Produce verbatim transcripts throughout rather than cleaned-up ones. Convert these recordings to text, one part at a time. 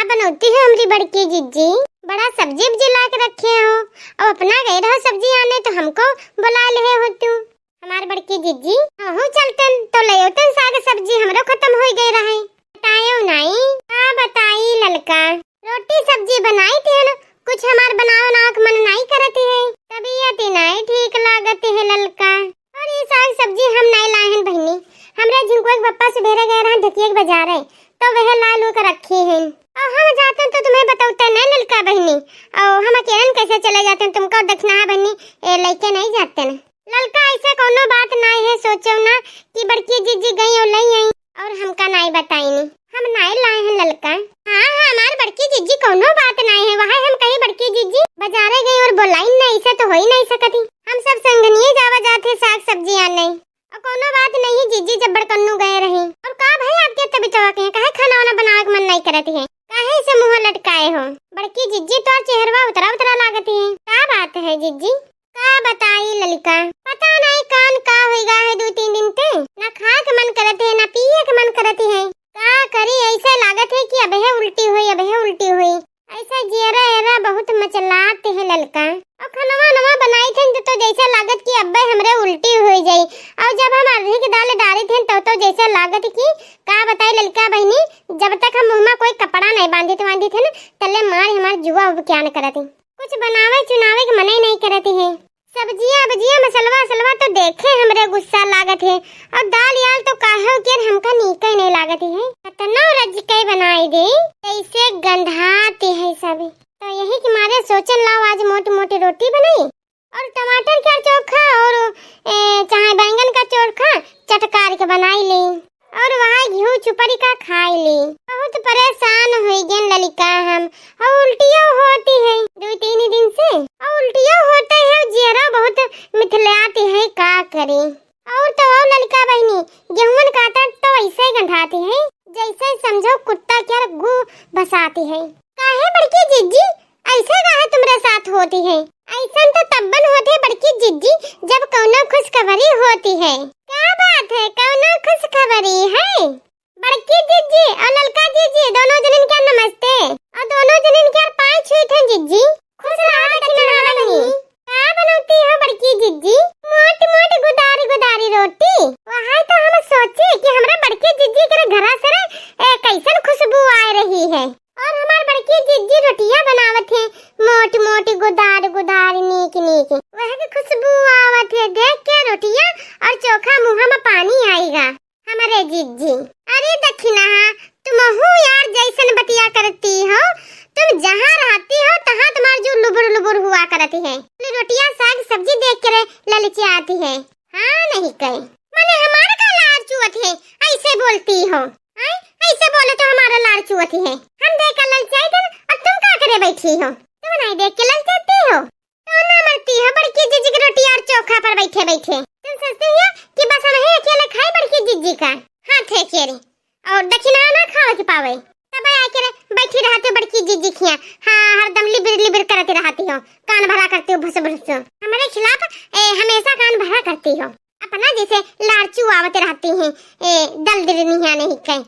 बनौती हो हमरी बड़की जिज्जी, बड़ा सब्जी उब्जी ला के रखे हो, और अपना गए रहो सब्जी आने तो हमको बुला ले हो तू। हमार बड़की जिज्जी, हमहू चलतन तो ले तन साग सब्जी, हमरो खत्म हो गए रहे। बतायो नाई, का बताई ललका, रोटी सब्जी बनाई थी ना, कुछ हमार बनावे ना के मन नाई करती है, तबीयत ही नाई ठीक लागती है ललका। और ये साग सब्जी हम नाई लाए हैं बहिनी, हमरे झिंकुआ के पप्पा सुबेरे गए रहे ढकिया के बाजारे, तो वह ला लू के रखी हैं। और हम जाते तो तुम्हें बतौते नहीं ललका बहिनी, और हम अकेलन कैसे चले जाते हैं, तुमको दक्षिणा है बहिनी, ए, लेके नहीं जाते हैं। ललका ऐसे कौनो बात नाई है, सोचो ना कि बड़की जिज्जी गई और लई आई और हमका नाई बताइनी। हम नाई लाए हैं ललका। हाँ, हाँ, हमार बड़की जिज्जी कौनो बात नाई है, वहाँ हम कहीं बड़की जिज्जी बाजारे गई और बोलाई ना, ऐसे तो हो ही नहीं सकती। हम सब संगनिये जावा जाते साग सब्जी आने। और कौनो बात नहीं जिज्जी, जब बड़कन्नू गए रही। और का भाई आपके तबीयतवा के है, काहे खाना वाना बनावे के मन नहीं करती है, काहे से मुँह लटकाए हो? बड़की जिज्जी तो चेहरवा उतरा उतरा लागती है, का बात है जिज्जी? का बताई ललिका, पता नहीं कान का होइगा है दो तीन दिन ते, ना खाए के मन करत है, ना पिए के मन करत है। का करी, ऐसे लागत है कि अबहे उल्टी हुई, अबहे उल्टी हुई। ऐसा जियरा एरा बहुत मचलात है ललिका। और खनवा नवा बनाई थे तो, तो जैसे लागत कि अब्बे हमरे उल्टी हुई जाई। और जब हम अरहर की दाल डारी थे तो, तो जैसे लागत कि का बताई ललिका बहिनी, जब तक हम मुँह में कोई कपड़ा नहीं बांधी थे, बांधी थे ना, तले मार हमार जुआ उबक्यान करत है। कुछ बनावे चुनावे के मने नहीं करत है। सब्जिया अब्जिया मसलवा असलवा तो देखे हमरे गुस्सा लागत है। और दाल याल तो काहे के हमका नीके नहीं लागत है। कतनो रज के बनाई दे, कैसे गंधाते है सब। तो यही के मारे सोचन लाओ आज मोटी मोटी रोटी बनाई और टमाटर का चोखा और, ए, चाहे बैंगन का चोखा चटकार के बनाई ले। और वहाँ घिउ चुपड़ी का खाई ली। बहुत परेशान हुई गेन ललिका हम, और उल्टियो होती है दो तीन दिन से, और उल्टियो होते है, जियरा बहुत मिथलाती है, का करी। और तो और ललिका बहिनी, गेहूं का आटा तो ऐसे ही गंधाती है, जैसे समझो कुत्ता के गू बसाती है। काहे बड़की जिज्जी, ऐसे काहे तुमरे साथ होती है? ऐसन तो तब्बन होती है बड़की जिज्जी, जब कौनो खुशखबरी होती है। का बात है, कौनो खुशखबरी है? बड़की जिज्जी और ललका जिज्जी, दोनों जनिन के नमस्ते। और दोनों जनिन के पाँव छुई थे जिज्जी। खुश रहा दक्षिणा बहिनी। का बनौती हो बड़की जिज्जी? मोट मोट गुदारी गुदारी रोटी। वहाँ तो हम सोचे कि हमरा बड़की जिज्जी के घरा से रे, ए, कैसन खुशबू आ रही है। और हमार बड़की जिज्जी रोटिया बनावत है, मोट मोट गुदार गुदार नीक नीक। वह के खुशबू आवत है, देख के रोटिया और चोखा मुँह में पानी आएगा। हमरे जिज्जी। अरे दखिनहा, तुमहू यार जैसन बतिया करती हो, तुम जहाँ रहती हो तहाँ तुम्हार जू लुबुर लुबुर हुआ करती है। रोटिया साग सब्जी देख के रे ललचियाती है। हाँ नहीं कहे। मने हमार का लार चुअत है, ऐसे बोलती हो? हैं? ऐसे बोले तो हमारा लार चुअत है। हम देख के ललचाई थे और तुम का करे बैठी हो? तुम नहीं देख के ललचाती हो? ताना मरती हो बड़की जिज्जी की रोटी और चोखा पर बैठे बैठे। तुम सोचती हो कि बस हम ही अकेले खाए बड़की जिज्जी का? हाँ थे के रे। और दखिनहा ना खावे के पावे। तब आके रे बैठी रहती हो बड़की जिज्जी खिया। हाँ, हरदम लिबिर लिबिर करती रहती हो। कान भरा करती हो भुस भुस। हमारे खिलाफ, ए, हमेशा कान भरा करती हो। अपना जैसे लार चुआवत रहती हैं, ए, दलदरनिया नहीं कहे।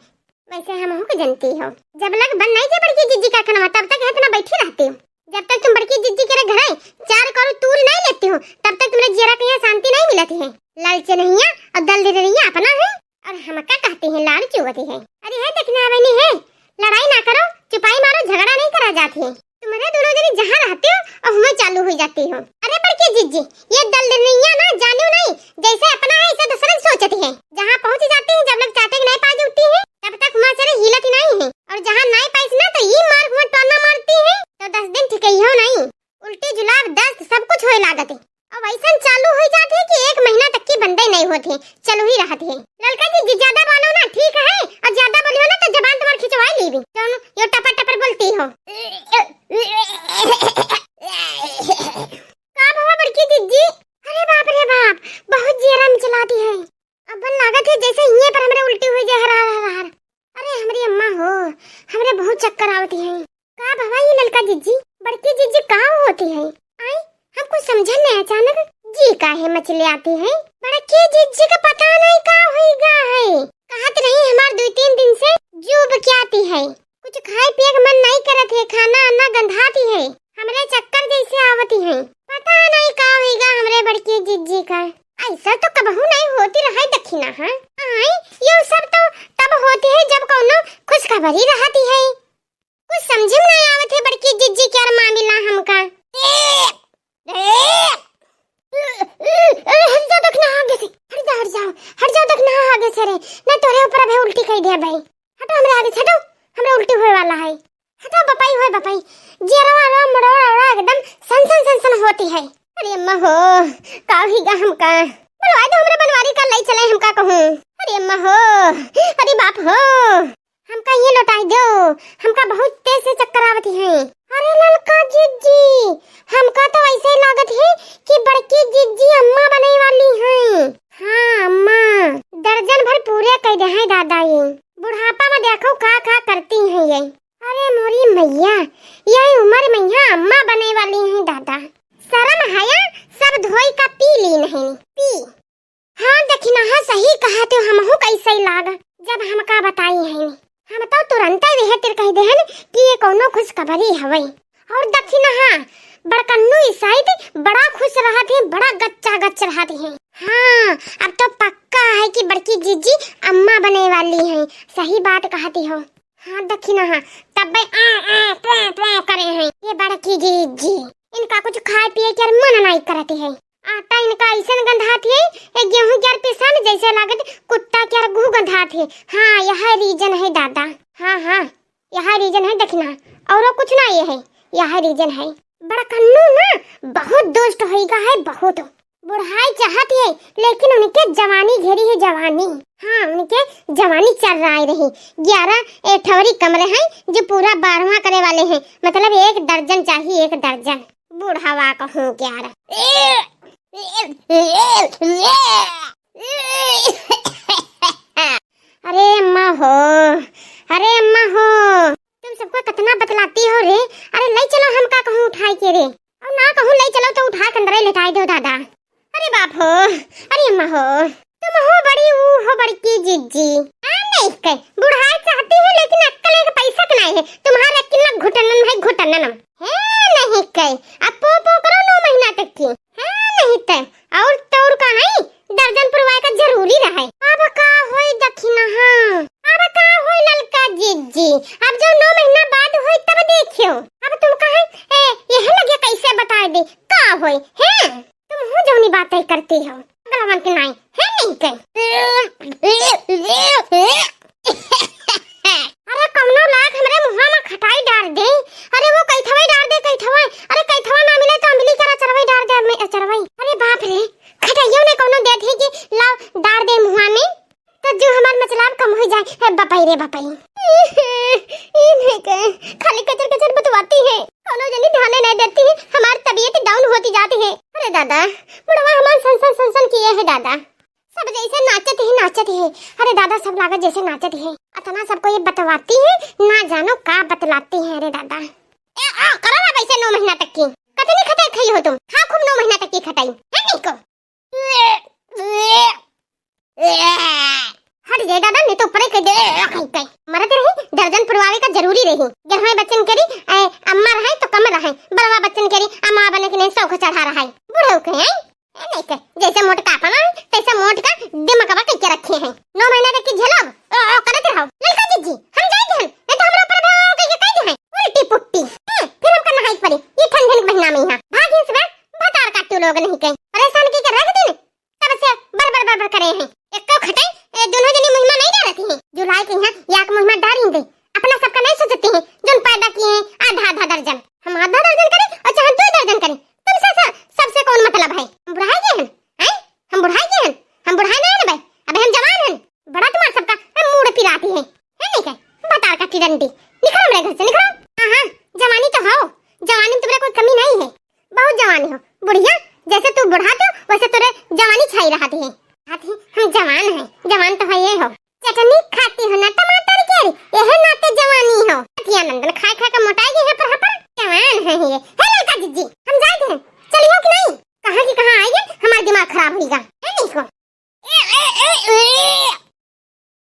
वैसे हमहू के जनती हो, जब लग बन नहीं के बड़की जिज्जी का खनवा, तब तक इतना बैठी रहती हो। जब तक तुम बड़की जिज्जी के रे घरे चार करू तूर नहीं लेती हो, तब तक तुम्हारे जियरा के यहाँ शांति नहीं मिलती है। लालचनहिया और दलदरनिया अपना है, और हमका कहती है लार चुवती है। अरे है दखिनहा बहिनी है, लड़ाई ना करो, चुपाई मारो, झगड़ा नहीं करा जाती है। तुम्हारे दोनों जनी जहाँ रहते हो और हुए चालू हुई जाती हो। अरे बड़की जिज्जी, ये दलदरनिया ना जानियो नहीं, जैसे अपना है ऐसे दूसरन सोचती है। जहाँ पहुँच जाती है, जब लोग चाटे के नहीं पाए उठती है, तब तक हुआ से हिलत ही नहीं है। और जहाँ नहीं पाइस ना तो ये मार हुआ टोना मारती है, तो दस दिन ठिकई हो नहीं। उल्टी जुलाब दस्त सब कुछ होए लागत है। अब ऐसन चालू हो जात है कि एक महीना तक की बंदे नहीं होत है, चालू ही रहत है। ललका जिज्जी ज्यादा बोलो ना, ठीक है, और ज्यादा बोलियो ना तो जबान तुम्हार खिंचवाई लेबी। जौन यो टपर टपर बोलती हो। का भवा बड़की जिज्जी? अरे बाप रे बाप, बहुत जियरा मिचलाती है। अब लागत है जैसे हिये पर हमरे उल्टी हुई जाए, हर हर हर हर। अरे हमरी अम्मा हो, हमरे बहुत चक्कर आवती है। का भवा ये ललका जिज्जी, बड़की जिज्जी का होती है? आई, हम कुछ समझन नहीं अचानक जी काहे मचले आती है। बड़की जिज्जी का पता नहीं का होइगा है। कहत रही हमार दो तीन दिन से जूब क्या आती है। कुछ खाए पिए के मन नहीं करत है, खाना आना गंधाती है, हमरे चक्कर जैसे आवती है। पता नहीं का होइगा हमरे बड़की जिज्जी का। ऐसा तो कबहू नहीं होती रहे दखिना, हाँ? आई, ये सब तो तब होती है जब कौनो खुशखबरी रहती है। कुछ समझ में नहीं आवत है बड़की जिज्जी के यार मामिला हमका। ए, ए, ए, ए, हट जा दखिना आगे से, हट जा, हट जाओ, हट जाओ दखिना आगे से रे, नहीं तोरे ऊपर अबे उल्टी कर दिया भाई। हटो हमरे आगे से, हटो, हमरे उल्टी होए वाला है। हटो बपाई होए बपाई, जियरवा रो मरोड़ा एकदम सन सन सन सन होती है। अरे अम्मा हो, का होइगा हमका? बनवाई दो हमरे बनवारी का, लई चले हमका कहूँ। अरे अम्मा हो, अरे बाप हो, हमका ये लौटाई दो, हमका बहुत तेज से चक्कर आवती है। अरे ललका जिज्जी, हमका तो ऐसे लागत है कि बड़की जिज्जी अम्मा बने वाली हैं। हाँ अम्मा, दर्जन भर पूरे कर दे हैं दादा ये। बुढ़ापा में देखो का का करती हैं ये। अरे मोरी मैया, यही उम्र में यहाँ अम्मा बने वाली हैं दादा। शर्म हया सब धोई का पी ली नहीं, पी। हाँ दखिना, हाँ सही कहा तो हमहू कैसे लाग जब हमका बताई है। हम तो तुरंत वह तिर कह देहन कि ये कौनो खुशखबरी हवे। और दखिना, हाँ बड़कन्नू ई साइड बड़ा खुश रहत है, बड़ा गच्चा गच रहत है। हाँ अब तो पक्का है कि बड़की जिज्जी अम्मा बने वाली है। सही बात कहती हो। हाँ दखिना, हाँ तब आ आ प्वा प्वा करे हैं ये बड़की जिज्जी। इनका कुछ खाए पिए के मन नहीं करती है। आटा इनका ऐसन गंधात है, ये गेहूं के यार पिसान जैसे लागत कुत्ता के यार गुह गंधात है। हाँ यह रीजन है दादा। हाँ हाँ यह रीजन है दखिना, और कुछ ना ये है, यह रीजन है। बड़कन्नू ना बहुत दुष्ट होइगा है, बहुत। बुढ़ाई चाहत है लेकिन उनके जवानी घेरी है, जवानी। हाँ उनके जवानी चल रहा है रही। ग्यारह एठवरी कमरे हैं जो पूरा बारहवाँ करे वाले हैं, मतलब एक दर्जन चाहिए, एक दर्जन। बुढ़ावा कहूँ ग्यारह। अरे अम्मा हो, अरे अम्मा हो, तुम सबको कितना बतलाती हो रे। अरे ले चलो हमका कहूँ उठाए के रे, और ना कहूँ ले चलो तो उठा के अंदर ही लेटाई दो दादा। अरे बाप हो, अरे अम्मा हो, तुम हो बड़ी, ऊ हो बड़की जिज्जी। हाँ नहीं के, बुढ़ाए चाहती है लेकिन अक्कल एक पैसा के नहीं है। तुम्हारे अक्कल ना घुटनन है, घुटनन। है नहीं के, अब पो पो करो नौ महीना तक की। है नहीं ते, और तौर का नहीं, दर्जन पुरवाए का जरूरी रहे। अब का होई दखिना, हाँ? अब का होई ललका जिज्जी? अब जो नौ महीना बाद होई तब देखियो। अब तुम कहे, ए, यह लगे कैसे बता दे, का होई, हैं? तुम हो जौनी बातें करती हो, अगला मन के नाई, है नहीं के? अरे कौनो लाग हमरे मुँहा में खटाई डार दे। अरे वो कैथवई डार दे, कैथवई। अरे कैथवा ना मिले तो अम्बली करा चरवई डार दे, अम्मे-, चरवई। अरे बाप रे, खटाइयो ने कौनो दे दी कि लाओ डार दे मुँहा में, तो जो हमार मचलाब कम हो जाए। हे बपई रे बपई। ई नहीं के, खाली कचर कचर बतवाती है, कौनो जनी ध्यान नहीं देती है, हमार तबीयत down होती जाती है। अरे दादा, बुढ़वा हमार सन सन सन सन किए है दादा। सब जैसे नाचत ही नाचत ही। अरे दादा, सब लागत जैसे नाचत ही। अतना सबको ये बतवाती है, ना जानो का बतलाती है। अरे दादा, ए, आ, करो ना वैसे नौ महीना तक की। कतनी खटाई खाई हो तुम? खा खूब नौ महीना तक की खटाई। है नहीं को? हट जाए दादा, नहीं तो ऊपर ही कह दे, ए, ए, कहीं, कहीं। मरद रही, दर्जन पुरवावे का जरूरी रही। ग्यारह बच्चन करी, ए, अम्मा रहे तो कम रहे। बड़वा बच्चन करी, अम्मा बने के नहीं, सौ को चढ़ा रहा है। बूढ़े हो गए हैं? ए, नहीं के, जैसे मोट का अपना है, तैसे मोट का दिमागवा कह के रखे हैं। नौ महीना तक की झेलो, ओ, ओ, करत रहो। ललका जिज्जी, हम जाएंगे हम, नहीं तो हमरा ऊपर भी ओ, ओ, कह के कह दे हैं। उल्टी पुट्टी। हैं, फिर हमका नहाई पड़ी। ये ठंड ठंड के महीना में यहाँ। भाग इस बार, भतार काटू लोग नहीं कहीं। परेशान की के रख दिन। तब से बर बर बर बर करे हैं। एक तो खटे, ए, दोनों जनी मुहिमा नहीं डालती हैं। जुलाई के यहाँ याक मुहिमा डारेंगे। अपना सबका नहीं सोचती हैं। जोन पैदा किए हैं आधा आधा दर्जन। हम आधा दर्जन करें और चाहे दो दर्जन करें। तुमसे स-, सबसे कौन मतलब है? हम बुढ़ाई गए हैं? हैं? हम बुढ़ाई गए हैं? हम बुढ़ाई नहीं है ना भाई। अबे हम जवान हैं। बड़ा तुम्हारा सबका हम मूड पिराती है। है नहीं क्या? बता का टिडंडी। निकलो मेरे घर से, निकलो। हाँ, हाँ, जवानी तो हो। जवानी में तुम्हारा कोई कमी नहीं है। बहुत जवानी हो। बुढ़िया, जैसे तू बुढ़ाती हो, वैसे तोरे जवानी छाई रहती है। हाथी, हम जवान हैं, जवान तो है ये हो।